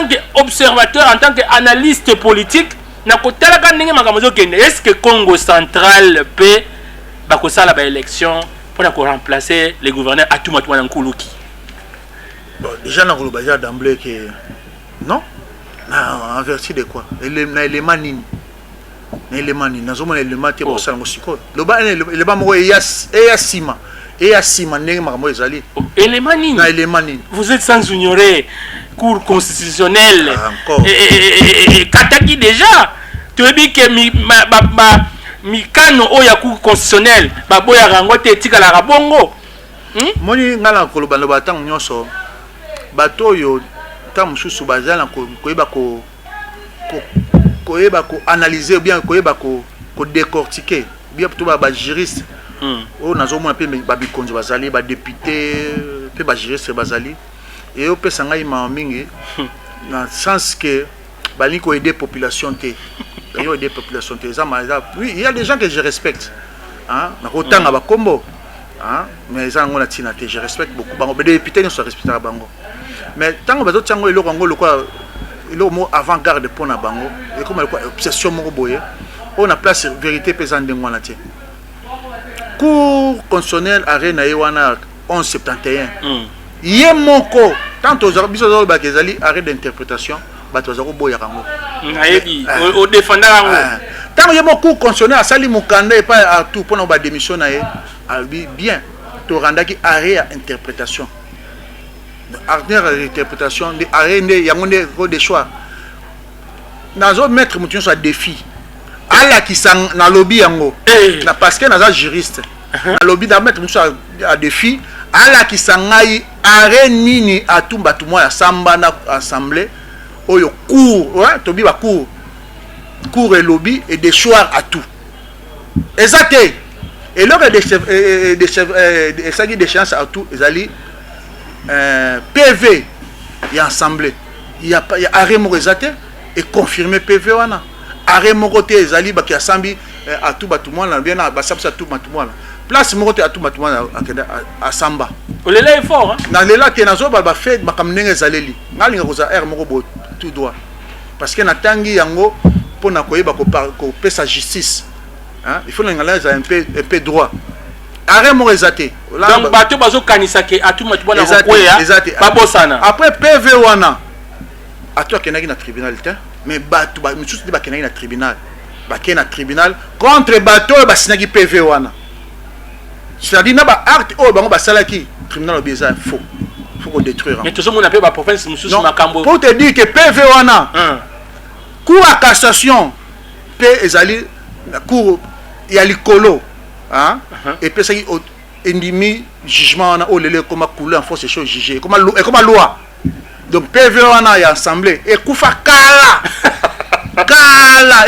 Tant que observateur, en tant que analyste politique, na kotalaka ndenge makambo ezokende, est ce que Congo Central mpe bakosala baélection mpona koremplacer le gouverneur Atou Matubuana Nkuluki? Bon, déjà nakoloba déjà d'emblée que non. Na en vertu de quoi? Na élément nini? Na élément nini? Nazomona élément te. Bakosala yango sikoyo. Loba élément moko eya nsima, eya nsima ndenge makambo ezali. Élément nini? Na élément nini? Vous êtes sans ignorer Cour constitutionnelle. Ah, encore. Ekataki déjà. Toyebi ke mikano oyo ya Cour constitutionnelle, baboyaka yango te, etikalaka bongo. Moni, ngai na koloba, loba ntango nyonso, bato oyo ntango mosusu baza na koyeba koyeba koanalyse ou bien koyeba kodécortiquer bien, to bajuriste oyo nazomona mpe babikonzi bazali, badéputé mpe bajuriste bazali, eyopesa ngai mawa mingi na sens que balingi koaider population te, balingi koaider population te. Eza, oui, il y a des gens que je respecte, hein, nakotanga bakombo, hein, mais eza yango na ntina te. Je respecte beaucoup bango, badéputé nyonso respectaka bango, mais ntango bazotia yango eloko yango lokola eloko moko avant garde mpo na bango, ekoma lokola obsession moko boye oyo na place vérité mpe eza ndenge wana te. Cour constitutionnelle, arrêt na ye wana 1171, ye moko, tant tozala biso tozalobaka ezali arrêt d'interprétation, bato baza koboyaka yango. Nayebi odefendaka yango. Ntango ye moko Cour constitutionnelle asali mokanda epai Atou mpona badémission na ye, alobi bien torandaki arrêt ya interprétation. Arrêt ya interprétation nde arrêt nde yango nde kodéchoir. Nazomettre moto nyonso ya défi alakisa. Nalobi yango na parce que naza juriste. Nalobi na mettre moto ya défi alakisa ngai arrêt nini Atou bato mwa ya samba na assemblée oyo cour, ouais, tobi bacour, cour elobi edéchoir Atou. Eza te. Eloko esalaki déchéance Atou ezali PV ya assemblée. Ya arrêt moko eza te econfirme PV wana. Arrêt moko te ezali baki asambi Atou bato mwana bien basambisi Atou bato mwana. Place moko te Atou bato mwana akende asamba. Olela effort. Nalela te, nazoba bafe makambo ndenge ezaleli. Nga alinga kozala aire moko boye tout droit, parce que natangi yango mpona koyeba kopesa justice, hein? Il faut nalinga ezala un peu droit. Arrêt moko eza te. Donc bato bazokanisa ke Atou Matubuana kokweya, babosana. Après PV wana, Atou akendaki na tribunal te, mais bato misusu nde bakendaki na tribunal. Bakei na tribunal contre bato oyo basinaki PV wana, c'est-à-dire na baacte oyo bango basalaki. Tribunal obi eza faux, faut kodétruire. Mais tozomona mpe baprovince mosusu makambo. Pour te dire que PV wana, cour ya cassation mpe ezali cour ya likolo epesaki, endimi jugement wana oyo lelo ekoma coulé en force des choses jugées, ekoma loi. Donc PV wana ya assemblée ekufa kala kala.